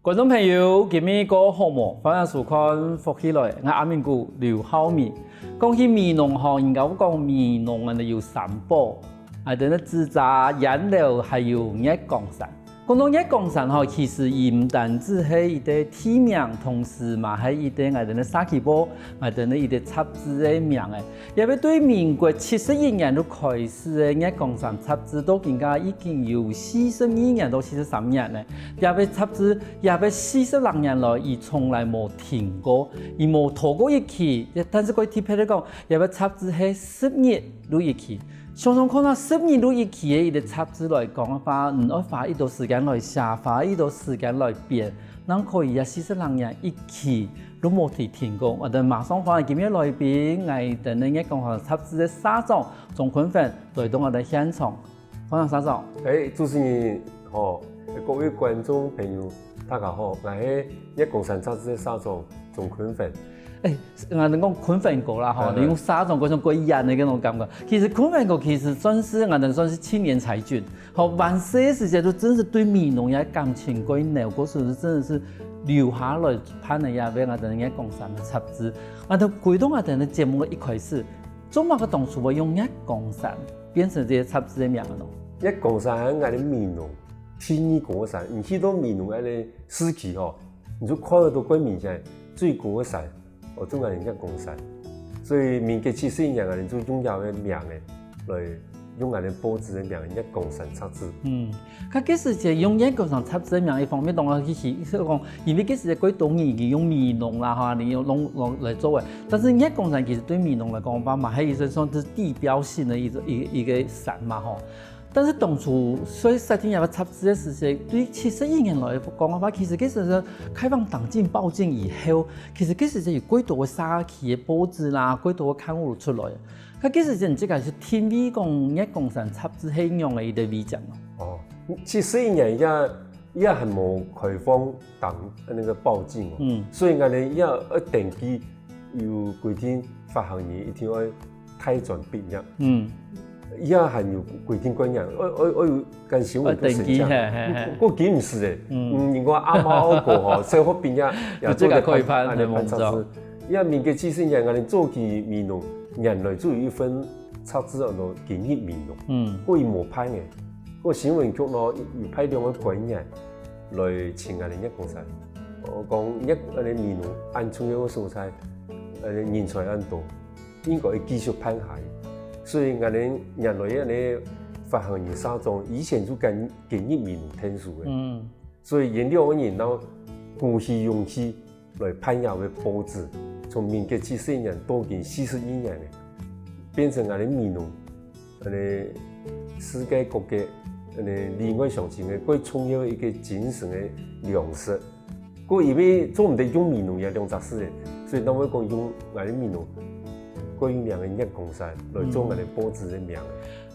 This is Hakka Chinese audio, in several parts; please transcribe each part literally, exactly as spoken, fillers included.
觀眾朋友，今晡日過好無？歡迎收看《福氣來》，𠊎阿明哥劉浩明。講起美濃吼，人家會講美濃啊有三寶，啊，等个紙遮、菸樓，還有月光山。講到月光山吼，其實佢毋單止係一個地名，同時嘛係一個𠊎等个社區報，𠊎等个一個雜誌个名誒。 這位對民國七十一年就開始个月光山雜誌，到今下已經有四十二年到四十三年了。這位雜誌，這位四十六年來，佢從來無停過，佢無拖過一期。但是過特別來講，這位雜誌係十日錄一期。想想看啊，十日錄一期个一個雜誌來講个話，你愛花幾多時間來寫，花幾多時間來編，正可以啊四十六年一期 都無停過。𠊎等馬上歡迎今日來賓，𠊎等个月光山雜誌个社長鍾坤芬來到𠊎等現場。歡迎社長。誒，主持人好，各位觀眾朋友，大家好，𠊎係月光山雜誌个社長鍾坤芬。誒，𠊎等講坤芬哥啦吼，係，係。你用社長，好像過遠个該種感覺。其實坤芬哥其實算是𠊎等算是青年才俊， 好，還細个時節就真係對美濃个感情過濃，故所真係留下來辦个這位𠊎等个月光山个雜誌。𠊎等歸到𠊎等个節目个一開始，做麼个當初會用月光山變成這個雜誌个名呢？月光山係𠊎等美濃第二高个山，你去到美濃恁樣市區吼，你就看得到蓋明顯最高个山，哦，就𠊎等月光山。所以民國七十一年，𠊎等就用這個名誒，來用𠊎等報紙个名，月光山雜誌。嗯，該該時節用月光山雜誌个名，一方面當然佢係，係講，因為該時節過多人已經用美濃啦哈，你用攏攏來做誒。但是月光山其實對美濃來講，嘛嘛係一個算是地標性个一個一個一個山嘛吼。 但是當初所以設定這個雜誌个時節，對七十一年來講个話，其實該時節開放打印報紙以後，其實該時節有幾多个社區个報紙啦，幾多个刊物出來。該該時節你自家係定位講月光山雜誌係仰个一個位置哦？哦，七十一年也也還無開放打那個報紙哦，嗯，所以𠊎等也愛登記，有規定發行人一定愛 大專畢業，嗯，也還有規定个人，愛愛愛有跟新聞局申請，愛登記，係係係，過今毋使誒，嗯，嗯，人講阿貓阿狗吼，小學畢業也做得辦，恁樣辦雜誌。也民國七十年，𠊎等早期美濃原來就有一份雜誌安到今日美濃，嗯，過佢無辦誒，過新聞局呢有派兩個官員來尋𠊎等月光山，哦，講月𠊎等美濃恁重要个所在，𠊎等人才恁多， 應該會繼續辦下去。所以𠊎等原來恁樣發行人社長以前就跟今日美濃𢯭手个，嗯，所以𠊎兩個人就鼓起勇氣來辦這個報紙，從民國七十一年到今四十二年了，變成𠊎等美濃恁樣世界各地恁樣旅外鄉親个最重要一個精神个糧食。 過因為做毋得用美濃這兩隻字誒，所以𠊎會講用𠊎等美濃過有名个月光山來做𠊎等報紙个名。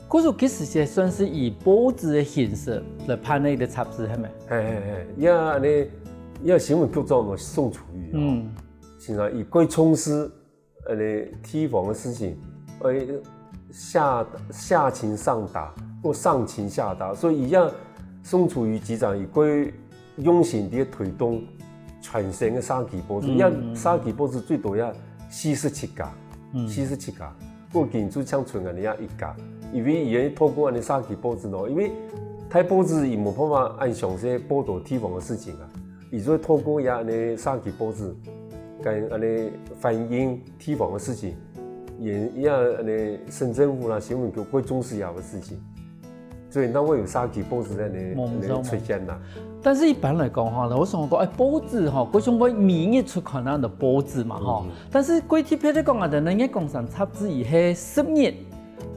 故所其實也算是以報紙个形式來辦个一個雜誌，係無？係係係，也恁樣，也新聞局長个宋楚瑜哦，嗯，先生佢過重視 呃，地方个事情，愛下下情上達，或上情下達，所以佢也宋楚瑜局長佢過用心个推動全省个社區報紙，嗯，因為社區報紙最多也四十七家，嗯，四十七家，過今就淨賰恁樣一家，因為佢透過恁樣社區報紙咯，因為大報紙佢無辦法恁詳細報導地方个事情啊。 佢就會透過這恁樣社區報紙，跟恁樣反映地方个事情，也也恁樣省政府啦、新聞局過重視這个事情，所以正會有社區報紙恁樣恁樣出現啦。但是一般來講吼，𠊎想講，誒，報紙吼，過像會每日出刊恁樣个報紙嘛吼，嗯，但是過特別來講啊，等於月光山雜誌佢係十日，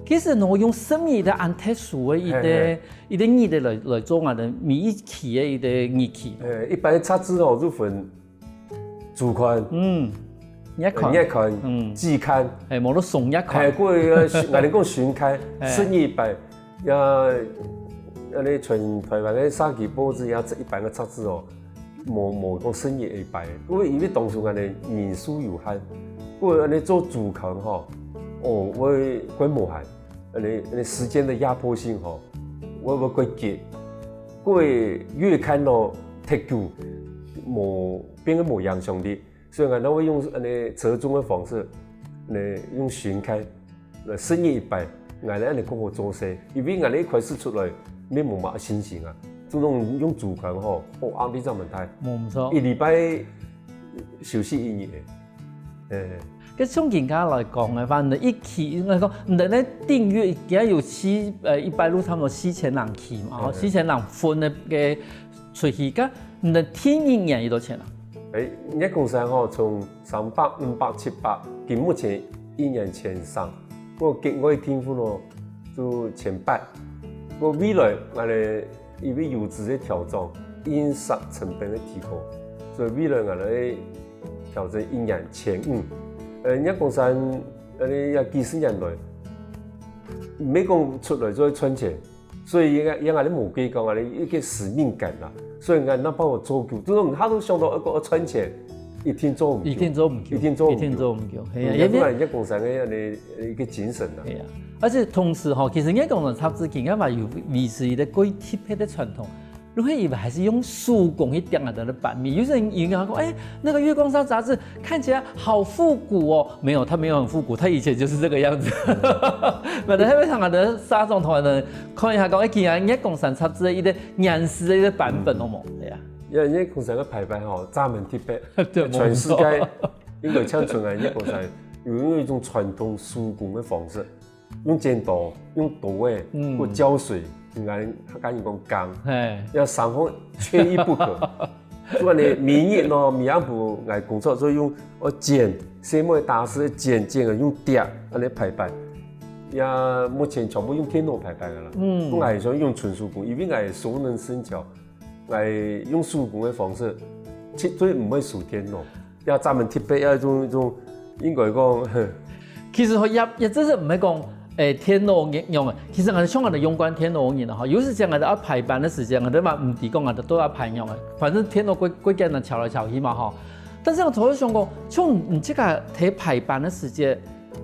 其實呢，用十日个恁特殊个一個，係係，一個日仔來來做𠊎等每一期个一個日期。誒，一般个雜誌吼，就分 週刊，嗯，月刊，月刊，嗯，季刊，誒，無就雙月刊，誒，過个𠊎等講巡刊，誒，十日一擺，也恁樣全台灣个社區報紙也一般个雜誌哦，無無講十日一擺，因為因為當初𠊎等人數有限，過恁樣做週刊吼，哦，會較無閒。 恁樣恁樣時間个壓迫性吼，會會較緊。過月刊咯忒久，無變个無影響力，所以𠊎兜會用恁呢折中个方式，呢用巡開，來十日一擺，𠊎兜恁呢較好做事，因為𠊎兜一開始出來，也無麼个信心啊，就用用主權吼，哦，壓力真蠻大，無毋著。一禮拜休息一日，誒。該像今下來講个話，你一期應該講，你等个訂閱今下有四呃一百六差不多四千人期嘛，吼，嗯四千人分个个出去，該你等訂一年幾多錢啊？誒，月光山吼，從三百、五百、七百，今目前一年千三，不過國外訂戶咯，就千八。不過未來，𠊎兜因為油資个調整，印刷成本个提高，所以未來𠊎兜會調整一年千五。呃，月光山，呃，也幾十年來，毋係講出來就會賺錢，所以也也𠊎兜無計較，𠊎兜一個使命感啦。所以𠊎哪怕𠊎做久，就係𠊎都想到一個賺錢，一定做毋久，一定做毋久，一定做毋久，一定做毋久，係啊，嗯，因為這係月光山个恁呢一個精神啦。係啊，而且同時吼，其實月光山雜誌今下嘛有維持一個過特別个傳統，因為佢還係用手工去釘啊个版面。有些人有人講，哎，那個月光山雜誌看起來好復古哦。沒有，它沒有很復古，它以前就是這個樣子。反正後尾上海个社長同學呢，看一下講，哎，今下月光山雜誌个一個原始个一個版本，好無？對啊。因為月光山个排版吼，專門特別，對，全世界沒錯。應該像全个月光山，有用一種傳統手工个方式，用剪刀、用刀仔，嗯或膠水，𠊎客家人講工，嘿，要三項缺一不可。所以呢，每日咯，每暗晡𠊎工作就用，哦，剪，細妹打絲剪剪个，用釘，恁呢排版。也目前全部用電腦排版个啦。嗯𠊎想用純手工，因為𠊎熟能生巧，𠊎用手工个方式，絕對毋會輸電腦。也專門特別要一種一種，應該講，其實吼，也也真係毋係講，誒，電腦用个，其實𠊎兜像𠊎兜用慣電腦个人吼，有時節𠊎兜愛排版个時節，𠊎兜嘛毋知講𠊎兜都愛排樣个，反正電腦過過簡單，敲來敲去嘛吼。但是𠊎頭先想講，像你這個在排版个時節，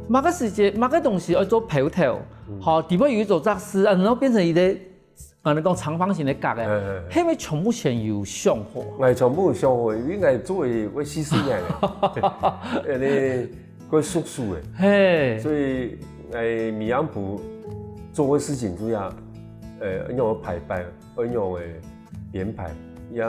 麼个時節，麼个東西愛做標頭，吼，底背有一座雜誌，啊，然後變成一個，啊，你講長方形个格个，哎哎哎係毋係全部先有想好？𠊎全部想好，因為𠊎做个會四十年个，恁呢，過叔叔个。嘿，所以，誒，每暗晡做个事情主要，誒，仰般排版，仰般个編排，也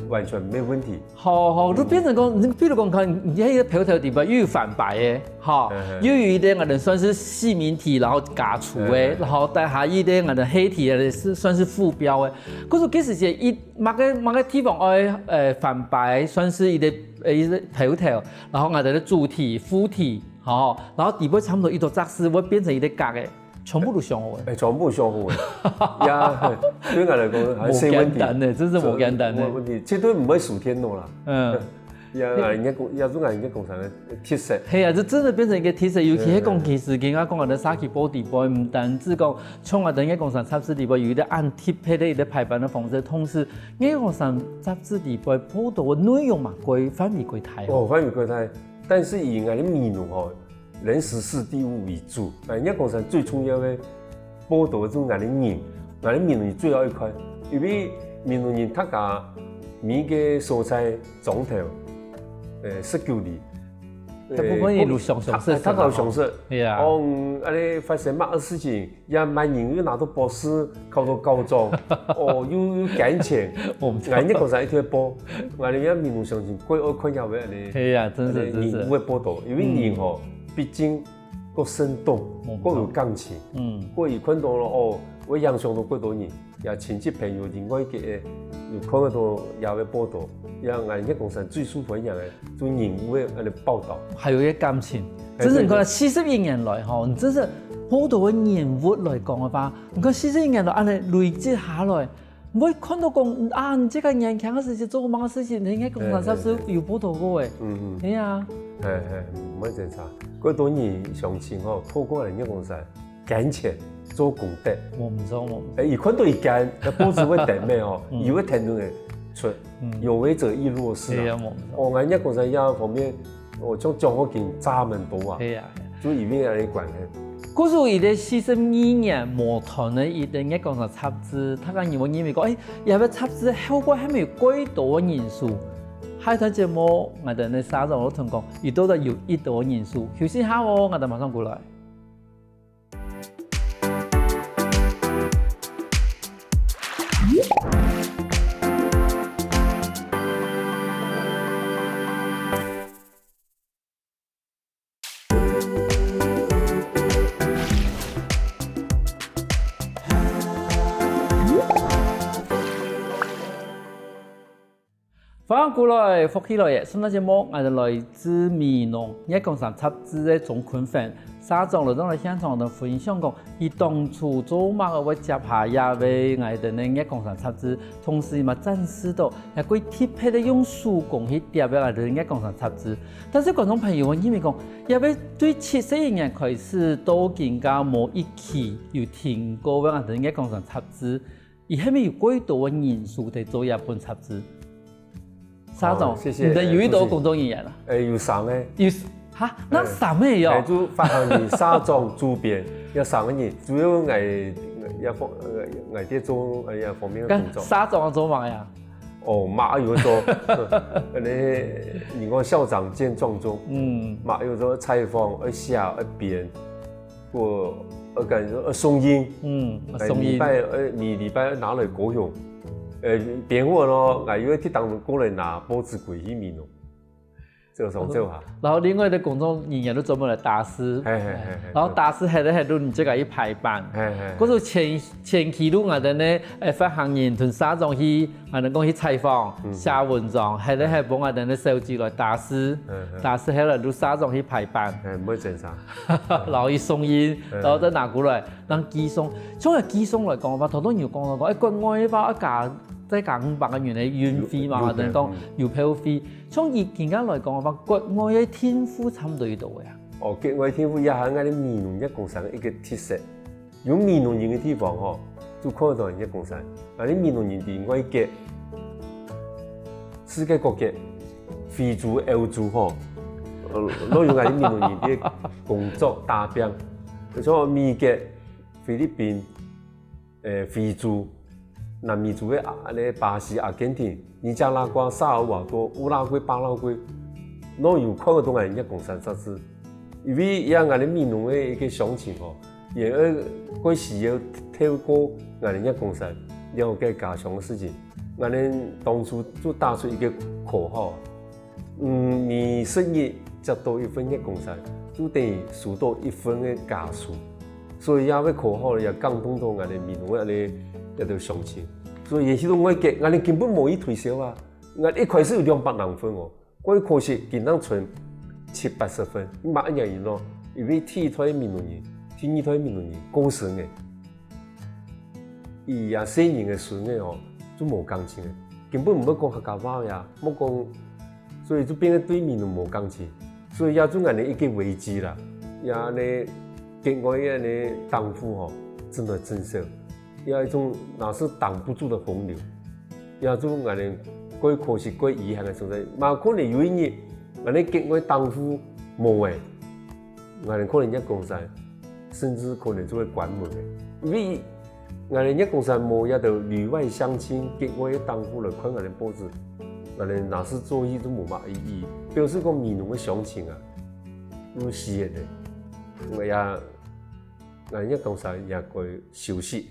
完全沒問題。好好，就變成講，你比如講，看你這個標頭底背又有反白个，哈，嗯嗯又有一點可能算是細明體，然後加粗个，嗯嗯然後底下一點可能黑體个，是算是副標个。可是其實這一麼个麼个地方愛，呃，反白，算是一個呃一個標頭，然後𠊎兜个主體、副體，吼，然後底背差不多一個格式會變成一個格个，全部都想好个。誒，全部想好个，呀，對𠊎來講，還無細問題。簡單呢，真是無簡單呢。無問題，絕對毋會輸電腦啦。嗯。呀，人家講，也係人家講啥个特色。嘿啊，這真的變成一個特色，尤其係講，其實今下講个社區報底背，毋單止講，像𠊎兜月光山雜誌底背有一個恁特別个一個排版个方式，同時月光山雜誌底背報導个內容嘛，規範圍規大哦。哦，範圍規大，但是以𠊎兜美濃吼，人時事地物為主，誒，月光山最重要个報導个就𠊎兜人，𠊎兜美濃人最愛看，因為美濃人大家每個所在庄頭，誒，十九里，大部分人都相相識，大家相識。係啊。哦，嗯，恁呢發生麼个事情，也麼人又拿到博士，考到高中，哦，又又感情，我們知道。𠊎日光山一定會報，𠊎兜也民族相信，過愛看也會恁呢。係啊，真是真是人物。會報導，因為人吼，畢竟夠生動嗯，夠有感情，嗯，過有看到了哦，會影響到幾多人，也親戚朋友另外一個有看到也會報導，也𠊎日光山最受歡迎个，就人物个恁呢報導。還有一個感情。哎真是你看，對對四十一年來吼，你真是好多个人物來講个話，你看四十一年來恁呢累積下來，你會看到講啊，你這個年輕个時節做過麼个事情，你應該講啥是有報導過誒。嗯嗯，係啊，係係，毋會爭差。幾多人相信吼，透過𠊎日光山，感情做功德。我毋知，我毋知。誒，佢看到一間，該報紙會登咩吼，嗯佢會登出來出，嗯有為者亦若是啊。係啊，我毋知。哦，𠊎日光山這方面，哦，像獎學金差蠻多啊，係啊。就因為恁呢關係。故所一个四十二年無斷个一个月光sarong雜誌，大家有無認為講，欸，這个雜誌後背還有幾多个人數？下一段節目，𠊎等个社長會同講，佢到底有幾多个人數。休息下哦，𠊎等馬上過來。 歡迎過來，福氣來了！上段節目，𠊎等來自美濃月光sarong雜誌个鍾坤芬社長來到來現場同分享講，佢當初做麼个會接下這个𠊎等个月光sarong雜誌，同時嘛展示到也過特別个用手工去貼个𠊎等个月光sarong雜誌。但是觀眾朋友，𠊎認為講，這个對七十一年開始到今下無一期有停過个𠊎等个月光sarong雜誌， 佢係毋係有幾多个人手在做這本雜誌？社長，哦，謝謝，你等有幾多工作人員啊？欸，有三个。有，哈，哪三个喲？欸，就發行人、社長、主編，有三个人，主要𠊎，𠊎方，呃，𠊎在做，呃，這方面个工作。該社長做麼个啊？哦，嘛有做，恁呢，你講校長兼撞鐘，嗯，嘛有做採訪，愛寫，愛編。 過，呃，感覺，呃，送印，嗯，欸，送印。每禮拜，呃，每禮拜拿來高雄，呃，編完咯，𠊎又愛去當過來拿報紙歸去美濃，走上走下。然後另外个工作人員都專門來打字，嘿嘿嘿嘿，然後打字係个係都你自家去排版，嘿嘿，故所前，前期都𠊎等呢，欸，發行人同社長去 𠊎等講去採訪、寫文章，係咧係幫𠊎等个手機來打字，打字係來就社長去排版，毋會整啥。然後去送印，然後再拿過來，讓寄送。像係寄送來講个話，頭先有講到講，欸，國外个話，愛加，再加五百个銀个運費嘛，等於講郵票費。像佢今下來講个話，國外个訂戶差毋多有幾多个啊？哦，國外訂戶也係𠊎等美濃月光sarong个一個特色。 有美濃人个地方吼，就看得到𠊎等月光sarong。𠊎等美濃人在外國，世界各國，非洲、歐洲吼，呃，都有𠊎等美濃人个工作打拚。像美國、菲律賓、呃，非洲、南美洲个啊，恁呢巴西、阿根廷、尼加拉瓜、薩爾瓦多、烏拉圭、巴拉圭，都有看得到𠊎等月光sarong雜誌。因為也𠊎等美濃个一個鄉親吼， 也愛過需要透過𠊎等月光sarong了解家鄉个事情。𠊎等當初就打出一個口號，嗯，每十日接到一份月光sarong，就等於收到一份个家書。所以這個口號也感動到𠊎等美濃个恁呢一兜鄉親。所以也去到外國，𠊎等根本無去推銷啊。𠊎一開始有兩百零份哦， 過可惜，今正存七八十份，嘛恁樣形咯。因為第一代美濃人、第二代美濃人過身了，佢這細人个孫仔哦，就無感情了，根本毋會講客家話呀，莫講，所以就變得對美濃無感情。所以這就𠊎等一個危機啦。這呢，國外个呢，訂戶吼，真的真少。 也一種若是擋不住的洪流，也就𠊎等過可惜、過遺憾个存在。嘛可能有一日，𠊎等國外訂戶無了，𠊎等可能月光sarong，甚至可能就會關門了。因為𠊎等月光sarong無這兜旅外鄉親、國外个訂戶來看𠊎等報紙，𠊎等若是做戲都無麼个意義，表示講美濃个鄉親啊，都死忒了。𠊎也，𠊎等月光sarong也該休息。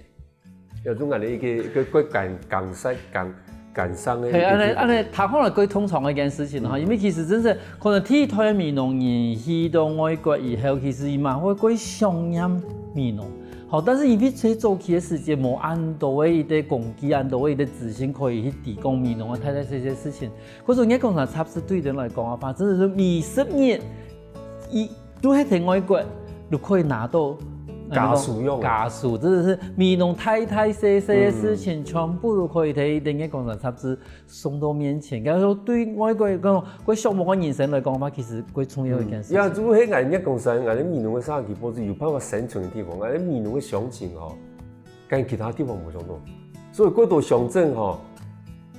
有種恁樣一個，一個，一個感，感傷，感，感傷个一個。係，恁樣，恁樣，聽起來蓋痛苦个一件事情哈，嗯。因為其實真係可能第一代个美濃人去到外國以後，其實佢嘛會蓋想念美濃。好，但是因為最早期个時節，無恁多个一個工具，恁多个一個資訊可以去提供美濃个大大細細事情。可是月光sarong雜誌對佢等來講个話，真的係每十日，一 都係在外國，都可以拿到，家書用个。家書，真的是美濃大大細細个事情，嗯。全部都可以在一個月光sarong雜誌送到面前。假如說對外國講，會想望个人生來講个話，其實蓋重要一件事情。嗯，也就係𠊎等月光sarong，𠊎等美濃个社區報紙有辦法生存个地方，𠊎等美濃个鄉親吼， 跟其他地方無相同。所以蓋多鄉鎮吼，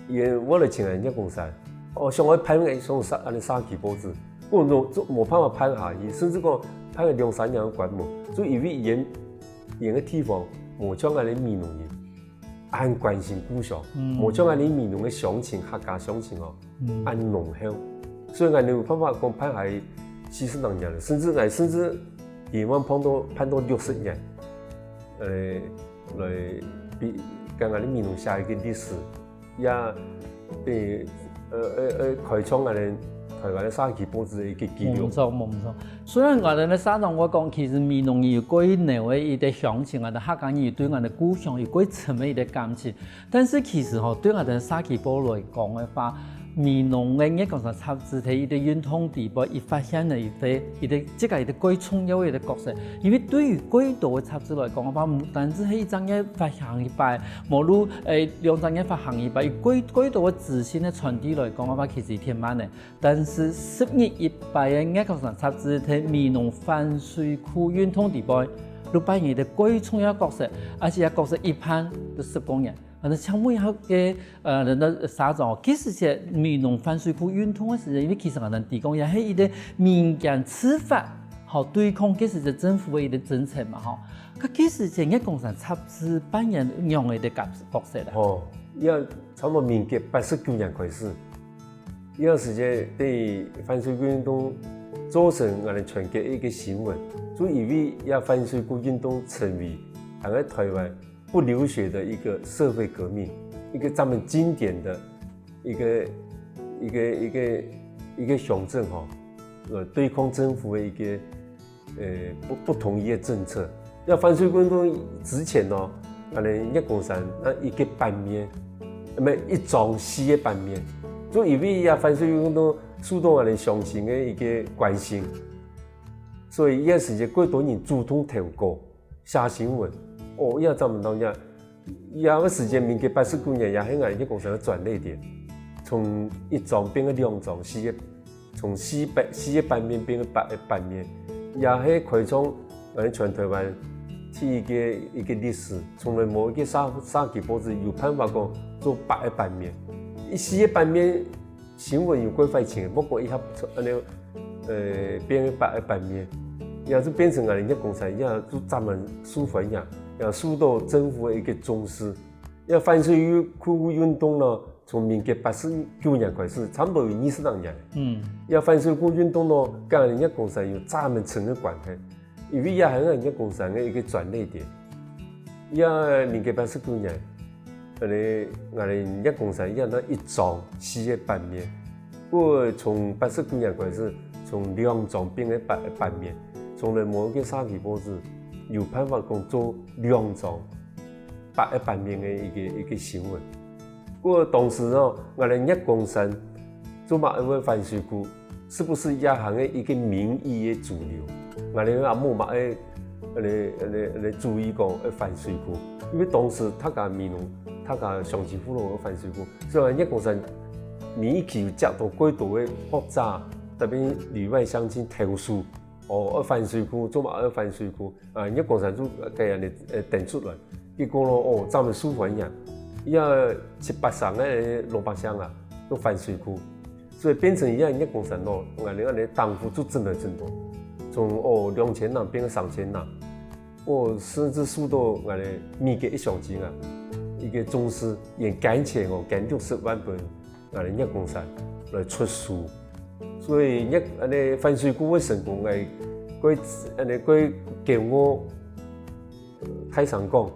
也會來尋𠊎等月光sarong，哦，想愛辦𠊎等社，恁樣社區報紙，毋過都無辦法辦下去，甚至講大概兩三年个觀摩，就因為佢，佢个地方無像𠊎等美濃人恁關心故鄉，無像𠊎等美濃个鄉親、客家鄉親哦，恁濃厚。所以𠊎等有辦法講辦下四十零年了，甚至𠊎甚至希望辦到辦到六十年，呃，來比跟𠊎等美濃寫一個歷史。 也，呃，呃，呃，開創𠊎等臺灣个社區報紙个一個紀錄。無錯，無錯。雖然𠊎等个社長會講，其實美濃人有過濃个一個鄉情，𠊎等客家人有對𠊎等故鄉有過深个一個感情，但是其實吼，對𠊎等社區報來講个話，美濃个月光sarong雜誌在一個運動底背，佢發現了一個，一個，這個一個過重要个一個角色。因為對於過多个雜誌來講个話，毋單止係一隻月發行一擺， 無論，誒，兩隻月發行一擺，過，過多个資訊个傳遞來講个話，其實挺慢个。但是十日一擺个月光sarong雜誌，在美濃反水庫運動底背，就扮演一個過重要个角色，而且這角色一辦就十多年。反正請問一下个，呃，人个社長，其實這美濃反水庫運動个時間，因為其實𠊎等提供也係一個民間自發，吼，對抗其實這政府个一個政策嘛，吼。 該其實這月光sarong雜誌扮演仰般个角，角色啊？哦，也差不多民國八十九年開始，該時節對反水運動造成𠊎等全國一個新聞，就因為這反水運動成為整個臺灣不流血的一個社會革命，一個咱們經典的一個，一個，一個，一個象徵吼，呃，對抗政府的一個 呃，不，不同意个政策。這反水運動之前呢，𠊎等月光sarong該一個版面，毋係，一張四個版面，就因為這反水運動受到𠊎等鄉親个一個關心，所以該時節過多人主動投稿寫新聞。哦，這差毋多這 這個時間，民國八十九年也係𠊎月光sarong个轉捩點，從一張變个兩張、四個，從四版，四個版面變个八個版面，也係開創𠊎等全臺灣第一個一個歷史，從來無一個社，社區報紙有辦法講做八個版面。一四個版面 新聞有幾壞情，不過一下恁樣，呃，變八個版面，也就變成𠊎等月光sarong，也就專門受歡迎，也受到政府个一個重視。這反水庫運動呢，從民國八十九年開始，差不多有二十零年。嗯。這反水庫運動呢，跟𠊎等月光sarong有專門深个關係。 因為這係𠊎等月光sarong个一個轉捩點。這民國八十九年，恁樣𠊎等月光sarong這一張四個版面，故從八十九年開始，從兩張變个八個版面，從來無一個社區報紙有辦法講做兩張八個版面个一個，一個新聞。 故當時哦，𠊎等月光sarong做麼个會反水庫，是不是這係一個民意个主流？𠊎等也無麼个，呃，呃，呃，主意講愛反水庫，因為當時大家美濃，大家鄉親父老愛反水庫，所以月光sarong每一期有接到幾多个學者，特別旅外鄉親投訴，哦，愛反水庫，做麼个愛反水庫？ 啊，月光sarong就，呃，該恁樣，呃，登出來。結果咯，哦，正受歡迎。這七八成个老百姓啊，都反水庫。所以變成這月光sarong咯，𠊎等恁樣訂戶就增來增多。從，哦，兩千人變到三千人。哦，甚至受到𠊎等每個一鄉親啊，一個重視，也捐錢哦，捐六十萬分 𠊎等月光sarong來出書。所以月，恁樣反水庫个成功，𠊎，𠊎，恁樣𠊎驕傲大聲講，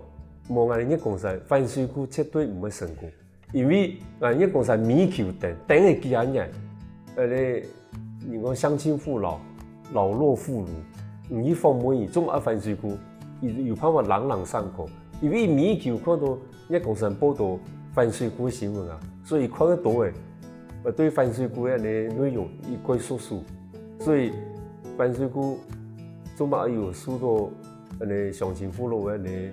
無𠊎等月光sarong，反水庫絕對毋會成功。因為𠊎等月光sarong每期登，登个幾下年，恁樣，你講鄉親父老，老弱婦孺，你去訪問佢，總愛反水庫，佢有辦法朗朗上口。因為每期看到 月光sarong報導反水庫个新聞啊，所以看得多誒，呃，對反水庫个恁樣內容佢蓋熟手，所以反水庫做麼个有受到恁樣鄉親父老个恁樣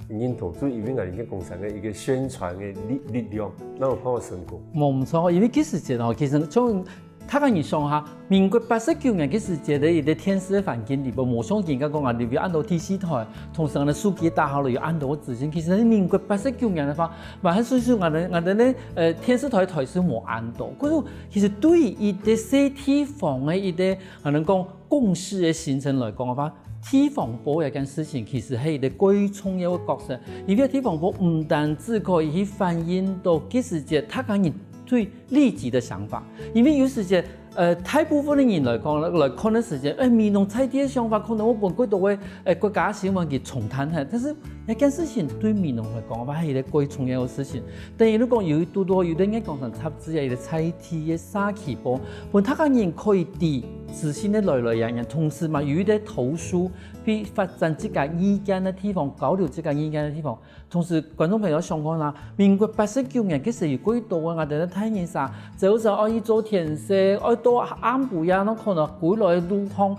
認同，就因為𠊎等月光sarong个一個宣傳个力，力量，正有辦法成功。無錯，因為其實吼，其實像大家你想下，民國八十九年个時節个一個電視个環境裡背，無像今个講啊，裡背有恁多電視台，同時个手機打好了有恁多个資訊。其實民國八十九年个話，嘛還算是𠊎等𠊎等个呃電視台台數無恁多。可是其實對於一個細地方个一個，可能講共識个形成來講个話，地方報這件事情其實係一個最重要个角色，因為地方報毋單止可以去反映到該時節大家人 對利己个想法。因為有時節，呃，大部分个人來講，來看个時節，欸，美濃在地个想法可能會分過多个，欸，國家新聞去沖淡忒。但是，這件事情對美濃來講，係一個過重要个事情。等於如果有一堵堵，有个月光山雜誌啊，一個在地个社區報，分大家人可以知資訊个來來源源，同時嘛，有一個投訴，去發展自家意見个地方，交流自家意見个地方。 同時，觀眾朋友想看啊，民國八十九年，其實有幾多个𠊎等个大人儕，朝晨愛去做田事，愛到暗晡夜，那可能歸來个路項，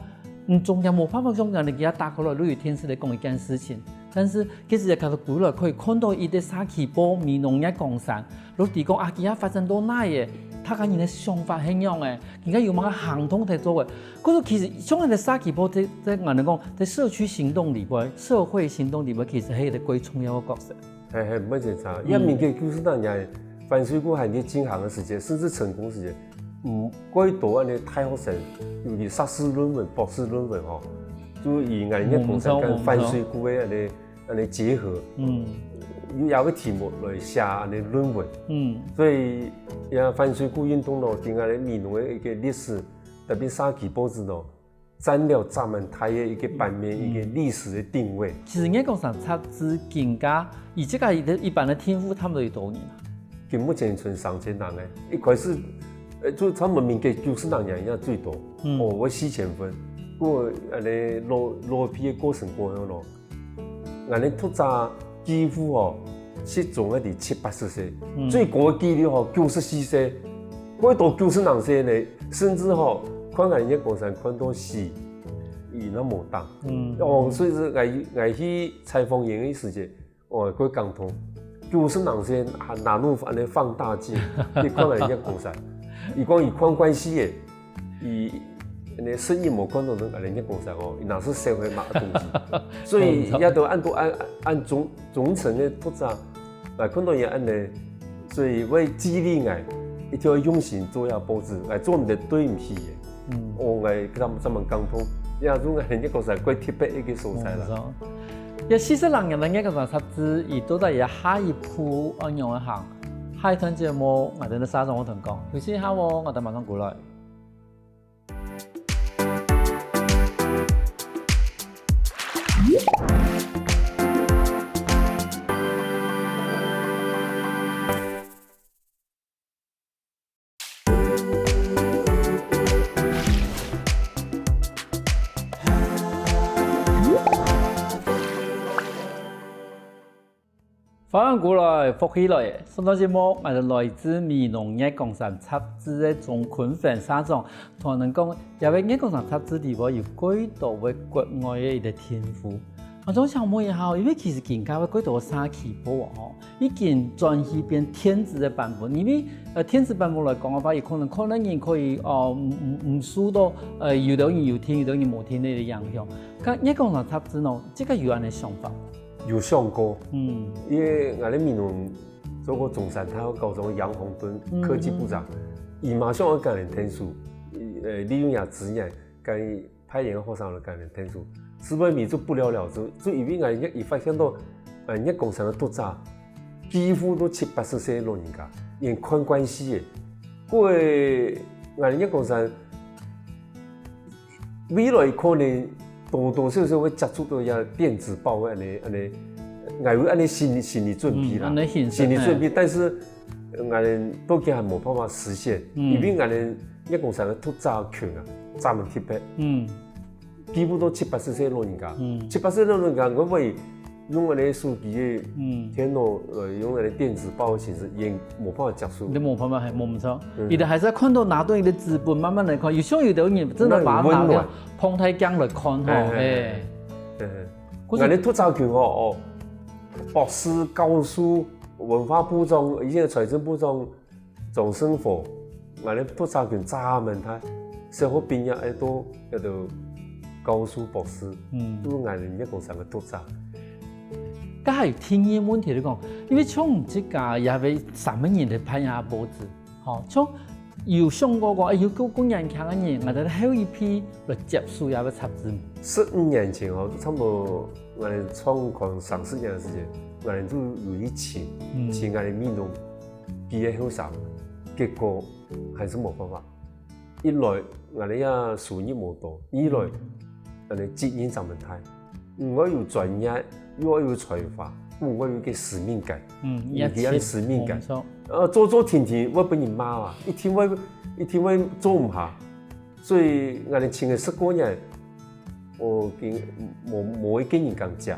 嗯，中間無辦法像𠊎等今下打開來錄有電視來講一件事情。但是，其實也看到歸來可以看到一個社區報美濃月光山，落地講啊，今下發展到哪个，大家人个想法係仰个，今下有麼个行動在做个。 可是其實像𠊎等社區報這這𠊎等講，在社區行動裡背，社會行動裡背，其實係一個最重要个角色。係係，毋會爭差。因為民國九十年代，反水庫還在進行个時節，甚至成功時節，嗯，幾多恁呢大學生，尤其碩士論文、博士論文吼，就以𠊎等月光山跟反水庫个恁呢恁呢結合，嗯，有這個題目來寫恁呢論文，嗯，所以也反水庫運動咯，對𠊎等美濃个一個歷史，特別社區報紙咯， 佔了這麼大个一個版面，一個歷史个定位。其實月光山雜誌今下，佢這個一般个訂戶差毋多有幾多人啊？今目前存三千人个，一開始，呃，就差毋多民國九十零年也最多，哦，有四千份，毋過恁呢落落坯个過程過後咯， 𠊎等讀者幾乎哦，集中个在七八十歲，最高个紀錄哦九十四歲，過到九十零歲呢，甚至哦，看𠊎等月光山看到死，佢都無當。哦，所以係𠊎𠊎去採訪佢个時節，哦，過感動，九十零歲還拿到恁呢放大鏡去看𠊎等月光山，佢講佢看慣勢个， 佢恁呢生意無看到人，恁呢月光山哦，佢若係社會麼个東西。所以也都恁多恁恁忠忠誠个讀者，來看到佢恁呢，所以會激勵𠊎，一定愛用心做這報紙，𠊎做毋得對毋起佢。哦，𠊎這麼這麼感動，也係𠊎等月光山過特別一個所在啦。這四十零年个月光山雜誌，佢到底佢下一步愛仰般行？下一段節目，𠊎等个社長會同講，休息一下哦，𠊎等馬上過來。 歡迎過來，福氣來了！上段節目，𠊎等來自美濃月光山雜誌个鍾坤芬社長，同𠊎等講，這個月光山雜誌裡背有幾多位國外个一個訂戶。𠊎想請問一下，因為其實今下个幾多社區報啊，吼，已經轉去變電子个版本，因為呃電子版本來講个話，佢可能可能人可以哦，毋毋毋受到呃有兜人有聽，有兜人無聽个影響。該月光山雜誌呢，這個有恁呢想法？ 有想過，嗯，因為𠊎等美濃做過中山大學校長楊洪敦科技部長，佢馬上愛教人聽書，呃，利用佢資源，教派佢學生來教人聽書，是毋係做不了了之，就因為𠊎等佢發現到，呃，月光山个讀者幾乎都七八十歲个老人家，佢看慣勢个，故所𠊎等月光山 未來可能多多少少會接觸到這電子報个恁呢恁呢，𠊎有恁呢心心理準備啦，心理準備，但是𠊎等到今還無辦法實現，因為𠊎等月光山个讀者群啊，專門特別，嗯，幾乎都七八十歲老人家，七八十歲老人家，𠊎會 用恁呢手機个電腦，呃，用恁呢電子報个形式，也無辦法接受。你都無辦法，係，無毋著。佢等還係愛看到拿到一個紙本，慢慢來看。有像有兜人真个拿拿放在鏡來看吼，係。𠊎等讀者群吼，哦，博士、教授、文化部長、以前財政部長、 張勝和， ，𠊎等讀冊群這麼大，小學畢業愛到該兜教授、博士，嗯。都係𠊎等月光山个讀者。該還有第二個問題來講，因為像你自家也會三個人來辦這報紙，吼，像有想過講，哎，有過過年輕个人，𠊎等後一批來接手這個雜誌無？十五年前哦，差不多𠊎等創刊三十年个時間，𠊎等就有一群，嗯。請𠊎等美濃幾個後生，結果還是無辦法。一來，𠊎等也收入無多；二來，𠊎等責任正麼大。你愛有專業，又愛有才華，你愛有一個使命感。嗯，有一個使命感。沒錯。呃，做做停停，會分人罵啊，一定會，一定會做毋好。所以，𠊎等請个十個人，哦，緊，無，無一個人敢接。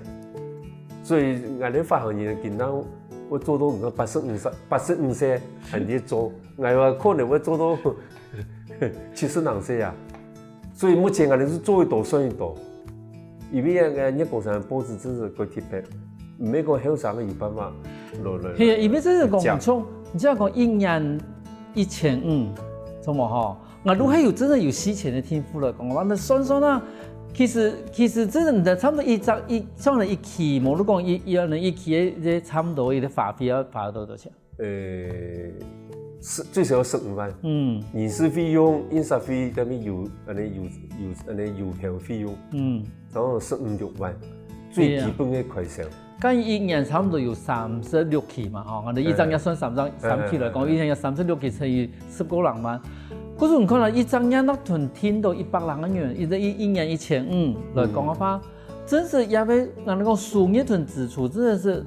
所以，𠊎等發行人緊到會做到你看八十五歲，八十五歲還在做，𠊎話可能會做到七十零歲啊。所以目前𠊎等係做一到算一到，因為該月光山報紙真係過特別，毋係講後生个有辦法來來。係啊，因為真係講，來接。你像，你像講一年一千五，怎麼吼？ 𠊎都還有真的有四千个訂戶來講，𠊎等算算啊，其實，其實真的差不多一張，一，算了一期，無你講一，一，一期个，這差不多一個花費要花多少錢？呃，十，最少要十五萬。嗯。人事費用、印刷費，該邊有，恁呢有，有，恁呢郵票費用。嗯。 差不多十五六萬，最基本个開銷。對啊。該一年差不多有三十六期嘛，吼，𠊎等一張也算三張，哎。三期來講，哎，哎，哎。一年有三十六期乘以十個零萬。可是你看啊，一張也拿定定到一百零個銀，一，一，一年一千五來講个話，嗯。真是也會，𠊎等講收入同支出，真的是。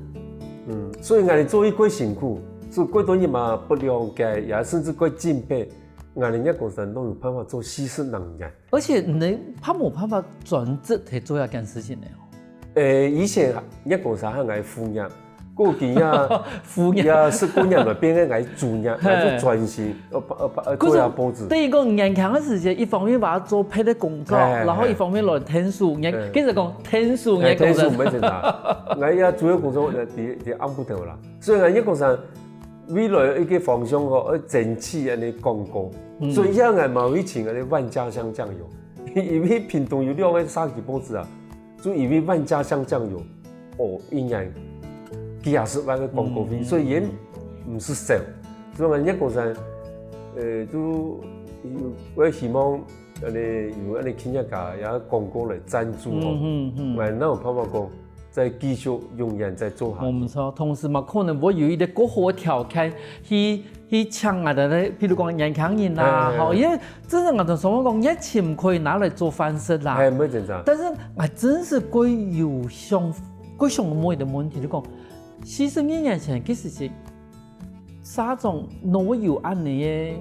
嗯，所以𠊎等做一過辛苦，所以過多人嘛不了解，也甚至過敬佩，𠊎等月光山都有辦法做四十零年。 而且你還無辦法專職去做這件事情呢？誒，以前月光山還𠊎副業，過今也，副業。也十幾年來變成𠊎主業，嘿。𠊎就專心，呃，呃，呃，可是，做這報紙。等於講年輕个時節，一方面把它做別个工作，嘿，嘿，然後一方面來𢯭手，嘿。其實講𢯭手，嘿，月光山。𢯭手，毋係真个。𠊎也主要工作，呃，在，在暗晡頭啦。所以𠊎月光山 未來一個方向吼，愛爭取恁呢廣告。嗯。所以這下𠊎嘛有去請恁呢萬家香醬油，因為屏東有兩個社區報紙啊，就因為萬家香醬油，哦，一年幾下十萬个廣告費，嗯。所以也毋係少。所以𠊎月光山，呃，就有，𠊎希望恁呢有恁呢企業家也廣告來贊助吼，嗯，嗯，嗯。𠊎哪有辦法講 再繼續永遠再做下去。無錯，同時嘛，可能會有一個較好个條件去，去請𠊎等个，譬如講年輕人啦，哎，哎，哎。吼，因為真正𠊎等想講，疫情毋可以拿來做飯食啦。哎，毋會真正。但是𠊎真係過有想，過想過一個問題，就講，四十二年前，其實係 社長哪有恁呢个？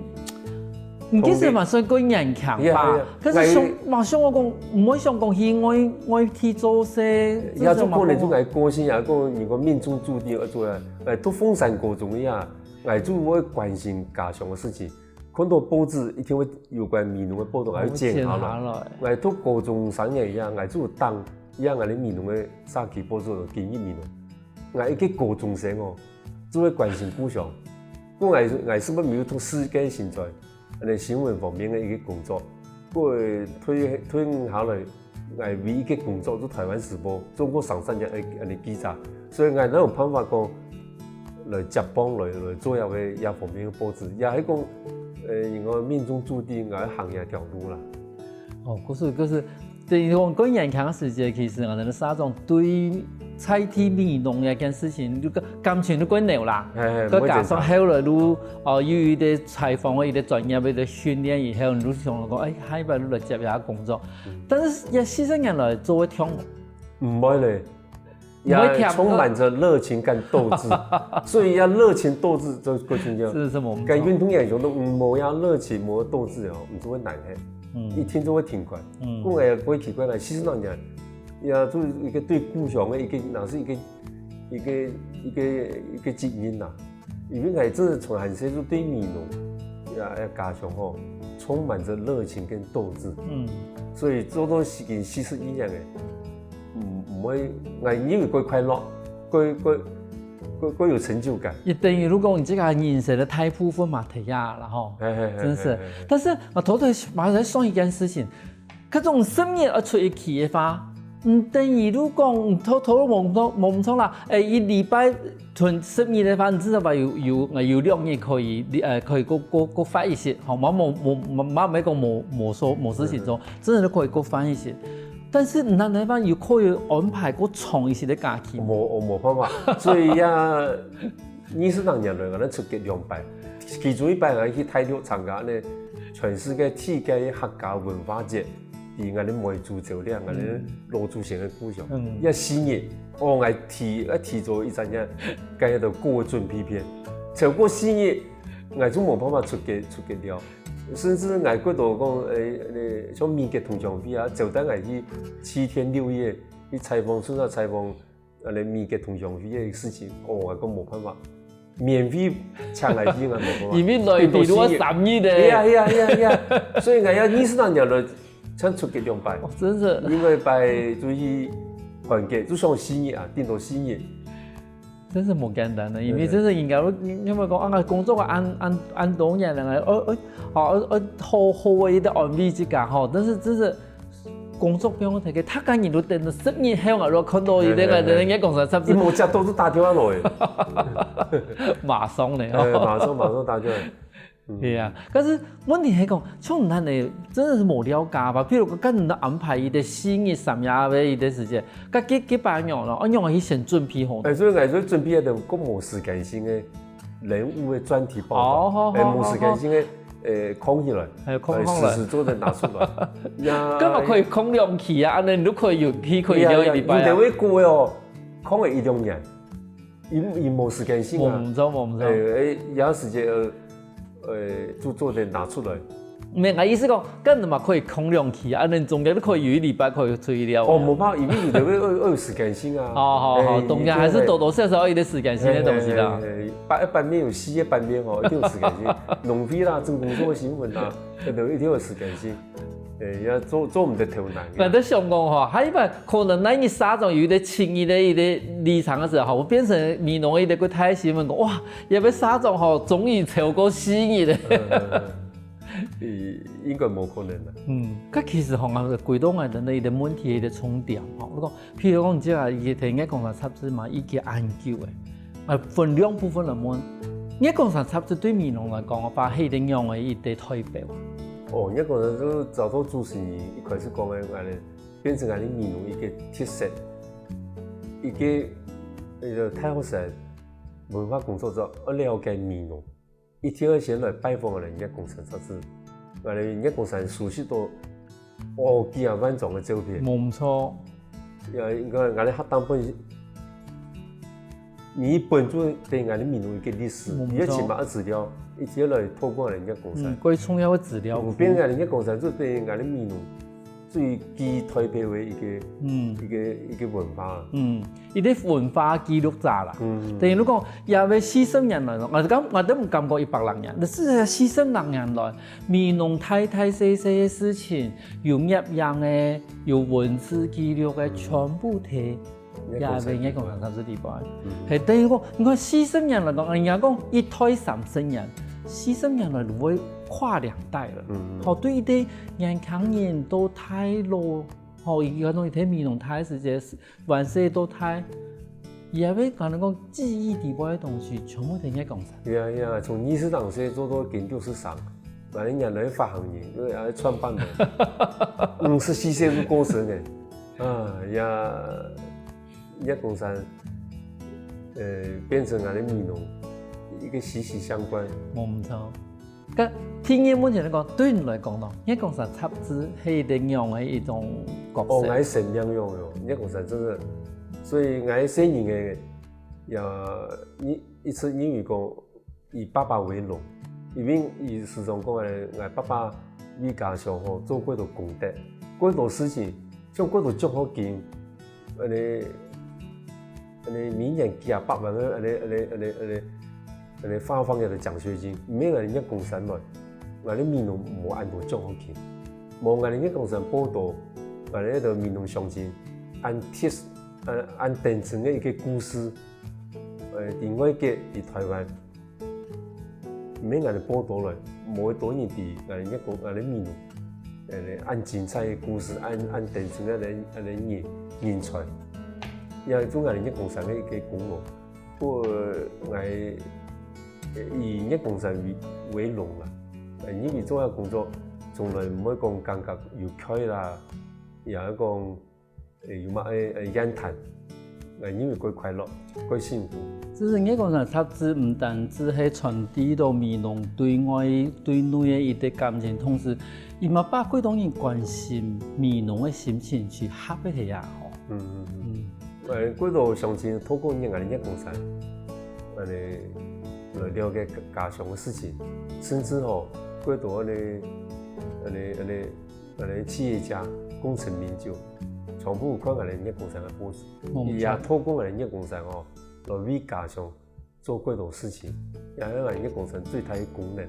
你其實嘛算過年輕吧？係啊，係啊。可是想，𠊎嘛想我講，毋會想講去外，外地做事，也就可能就𠊎個性啊，講如果命中注定要做啊，哎，讀鳳山高中呀，𠊎就會關心家鄉个事情。看到報紙一定會有關美濃个報導，𠊎會剪下來。哦，剪下來。𠊎讀高中三年呀，𠊎就有當，呀，𠊎等美濃个社區報紙有今日美濃。 𠊎一個高中生哦，就會關心故鄉。故𠊎，𠊎係毋係沒有讀書个現在，恁呢新聞方面个一個工作。故退，退伍下來，𠊎唯一个工作就《台灣時報》，中國省三年个恁呢記者。所以𠊎哪有辦法講來接棒來，來做這個這方面个報紙，也係講，呃，應該命中注定𠊎行這條路啦。哦，故所，故所，等於講，過年輕个時節，其實𠊎等个社長對在地美濃這件事情，就个感情就過濃啦。嘿，嘿，个加上後來就，哦，又有一個採訪，有一個專業个訓練以後，你就想講，哎，下一擺就來接這個工作。嗯。但是這四十年來做个暢無？毋會咧。 也充滿著熱情跟鬥志。所以這熱情鬥志就過重要。是，是，無錯。該運動員有時候無這熱情、無鬥志哦，你就會懶惰，嗯。一天就會停擺。嗯。故𠊎也毋會奇怪啦，四十零年，也就一個對故鄉个一個，若係一個，一個，一個，一個責任啦。因為𠊎真係從細就對美濃，也，也家鄉吼，充滿著熱情跟鬥志。嗯。所以做到已經四十一年了， 毋，毋會，𠊎認為過快樂，過，過，過過有成就感。也等於如果你這個人生的大部分嘛，退下了吼，嘿嘿嘿真是。嘿嘿嘿但是啊，頭頭馬上想一件事情，這種十月要出一期的話，嗯，等於如果你頭頭冇錯冇錯啦，誒，一禮拜同十日的話，你至少有有有兩日可以，呃，可以過過過發一些，吼，冇冇冇冇冇講冇冇事冇事情做，真的可以過發一些。但是你那地方有可以安排過長一些的假期嗎？我我冇辦法，所以呀，二十零年來，我哋出國兩擺，其中一擺我去大陸參加呢全世界第一屆客家文化節，在我哋梅州酒店，我哋老祖先的故鄉。嗯，也四日，哦，我提我提早一隻月，該都過準備片，超過四日，我就冇辦法出國出國了。 甚至𠊎覺得講，誒，誒，像美國同鄉會啊，招待𠊎去七天六夜去採訪，甚至採訪，呃，美國同鄉會个事情，哦，𠊎講無辦法，免費請𠊎去，𠊎無辦法。因為來比如我三日个。係啊，係啊，係啊，係啊，所以𠊎也二十多年來，才出國兩擺。哦，真是。因為擺就去韓國，就上四日啊，頂多四日。 真是無簡單个，因為真是應該，因為講啊，工作啊，恁恁恁多年了，哦哦，好好好个一個安慰自家吼，但是真是工作不用太个，大家人都等到十年後啊，如果看到一個个人家講啥，差不多。你無接到就打電話來，馬上呢，哎，馬上馬上打電話。 對啊，但是問題係講，像恁呢，真的是無了解吧？譬如講，跟人家安排一個四日三夜个一個時間，該幾幾百樣咯，哦，樣去先準備好。哎，所以𠊎說準備个都無時間性个人物个專題報導，哦，好，哎，好，無時間性个，呃，空起來，還有空空來，哎，時時做得拿出來。呀，根本可以空兩期啊，恁呢你都可以有，可以可以聊一禮拜啊。有的會過哦，空了一兩年。 佢佢無時間性啊。無毋著，無毋著。誒誒，有時間呃，誒，就做得拿出來。毋係，𠊎意思講，該你嘛可以空兩期啊，恁樣中間都可以有一禮拜可以出去尞。哦，無辦法，因為有的會有有時間性啊。好好好，誒，中間還是多多少少有一點時間性的東西啦。誒誒誒，誒，版版面有四個版面哦，一定有時間性。農會啦，做工作新聞啦，對不對？一定有時間性。 誒，也做做毋得偷懶。𠊎在想講吼，下一擺可能𠊎个社長有一個七日个一個離場个時候，吼，變成美濃个一個大新聞，講哇，這位社長吼，終於超過四日了。呃，應該無可能啦。嗯，該其實吼，歸到𠊎等个一個問題，一個重點吼，𠊎講 譬如講，你這下佢聽月光茶雜誌嘛，已經恁久誒，呃，分兩部分來問。月光茶雜誌對美濃來講个話，係一個仰般个一個代表？哦，月光茶就照到主持人一開始講个，𠊎等變成𠊎等美濃一個特色，一個一個大學生文化工作者愛了解美濃。 一定愛先來拜訪𠊎等月光茶雜誌。𠊎等月光茶收集到哦幾啊萬張个照片。無毋著。也應該𠊎等客單本，每一本就等於𠊎等美濃一個歷史，無毋著。也起碼个資料，一定愛來透過𠊎等月光茶。嗯，最重要个資料庫。嗯，變𠊎等月光茶就等於𠊎等美濃 最具代表个一個，嗯。一個一個文化。嗯，一個文化記錄者啦。嗯。等於如果也愛四十年來咯，𠊎講，𠊎都毋敢講一百零年，但係四十零年來，美濃大大細細个事情，有攝影个，有文字記錄个，嗯。全部提 也係月光茶雜誌裡背。嗯。係，等於講，你看四十年來講，人家講一代三十年，四十年來會跨兩代了。嗯，嗯。吼，對一個年輕人到大老，吼，佢講一個美濃大時節，還細到大，也會可能講記憶裡背个東西，全部都係月光茶。係啊，係啊，從二十零歲做到今六十三，𠊎等原來發行人，因為還創辦人，五十四歲就過身了。 啊，也，月光茶，呃，變成𠊎等美濃一個息息相關。無毋著。該第二問題來講，對你來講呢，月光茶雜誌係一個仰般个一種角色？哦，𠊎生命樣樣，月光茶真的，所以𠊎細人个也，一一直認為講， 以爸爸為榮，因為佢時常講誒，𠊎爸爸為家鄉吼做幾多功德，幾多事情，像幾多獎學金，恁呢，恁呢每年幾啊百萬个恁呢，恁呢，恁呢，恁呢，恁呢發放个獎學金，毋係𠊎等月光茶來，𠊎等美濃無恁多獎學金，無𠊎等月光茶報導，𠊎等个美濃鄉親，恁特，恁，恁真誠个一個故事。呃，在外國、在台灣，毋免𠊎等報導來，無幾多人知𠊎等月光、𠊎等美濃，呃，恁精彩个故事，恁、恁頂尖个恁、恁人、人才，也係做𠊎等月光山个一個功勞。不過𠊎以月光山為、為榮啦，呃，因為做个工作從來毋會講感覺有𤸁啦，也係講 有麼个，呃，怨嘆，𠊎認為較快樂，較幸福。其實月光山雜誌毋單止係傳遞到美濃對外對內个一個感情，同時，佢嘛把較多人關心美濃个心情去合一下啊吼。嗯嗯嗯。呃，較多鄉親透過𠊎等月光山，恁仔來了解家鄉个事情，甚至吼，較多恁仔、恁仔、恁仔 𠊎等企業家功成名就，全部看𠊎等月光山个報紙，佢也透過𠊎等月光山哦，來為家鄉做較多事情，也係𠊎等月光山最大个功能。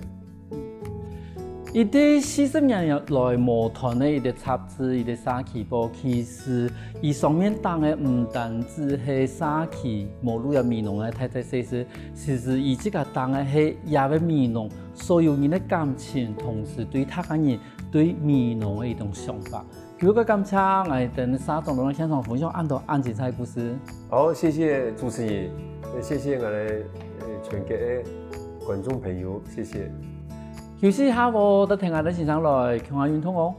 一個四十年來無斷个一個雜誌，一個社區報，其實佢上面登个毋單止係社區，無論係美濃个大大細細，其實佢自家登个係這個美濃所有人个感情，同時對大家人 對美濃个一種想法。今日个感謝𠊎等社長來到現場分享恁多恁精彩个故事。好，謝謝主持人，也謝謝𠊎等，呃，全國个觀眾朋友，謝謝。休息一下哦，等𠊎等先生來，共下運動哦。